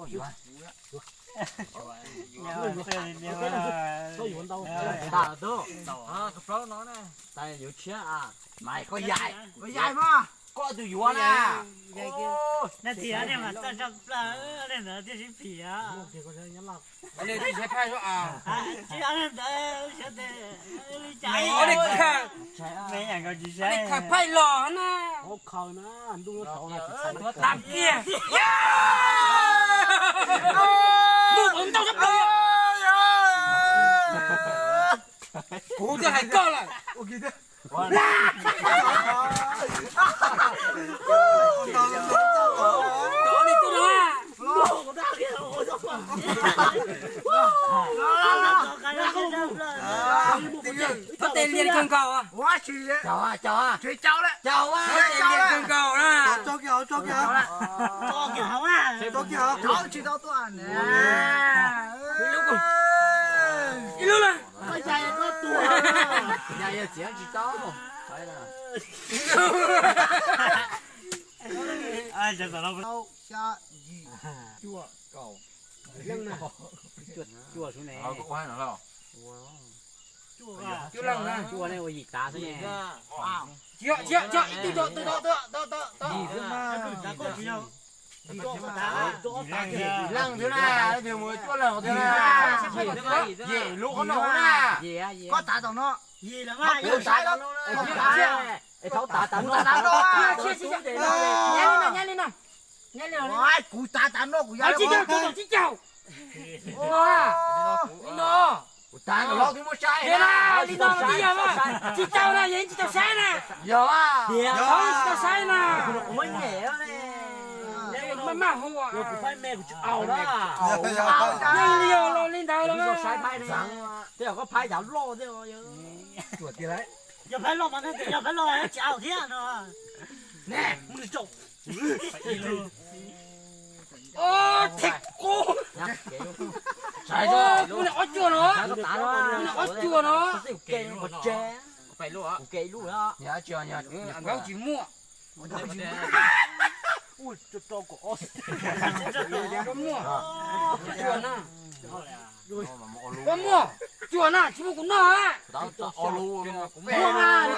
Yuav ntau. Yuav tshiab a. Mas koj yaim, koj tus yuav na. Tsis tshaj phaj. Khaws phaj los na. Tam kiag. Ntuj, ntau sab plaws. Kuv twb hais koj lawm. Thov tes lias kawg nkaus. Caum, caum, caum, caum, tes lias kawg nkaus na. Ib lub na. Yog txiav tsis tau. Cuaj, kaum, cuaj, cuaj, cuaj leej na. Cuaj ne ua yim tav xwb ne. Tsis yog, tsis yog, tsis yog, ib tug tau, tus tau, tau, tau, tau. Yim leej xwb na, tus mus cuaj leej xwb na. Yim lub qhov no na. Koj tav tom no. Kuv saib, kuv tav tom no. Nyab li no, nyab li no. Nyab li no. Kuv tav tom no, kuv yog tsib caug, tsib caug. Li no. Kuv tav tom no twb muab saib na. Li no twb yog tsib caug na, yog tsib caug saib na. Yog, tsis tau saib na. Maj maj hu. Yeej li yog los li ntawd los. Yog phab loj mas yog phab loj tsis au thiab no. Them kuv. Kuv niam ob cuaj no. Kuv niam ob cuaj no. Nkauj tsis muaj. Muaj, muaj cuaj na, tsis muaj kuv noj. Muaj mas,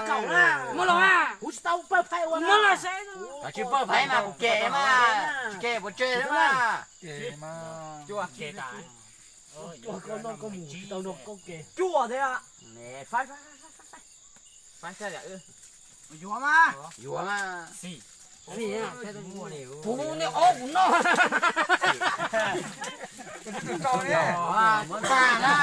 muaj los a. Muab los saib. Tsis pawj phaiv mas kuv kem mas, tsis kem puas tseg xwb mas. Cuaj thiab. Yuav mas. Yuav mas. Kuv niag ob kuv noj. Muab tag na.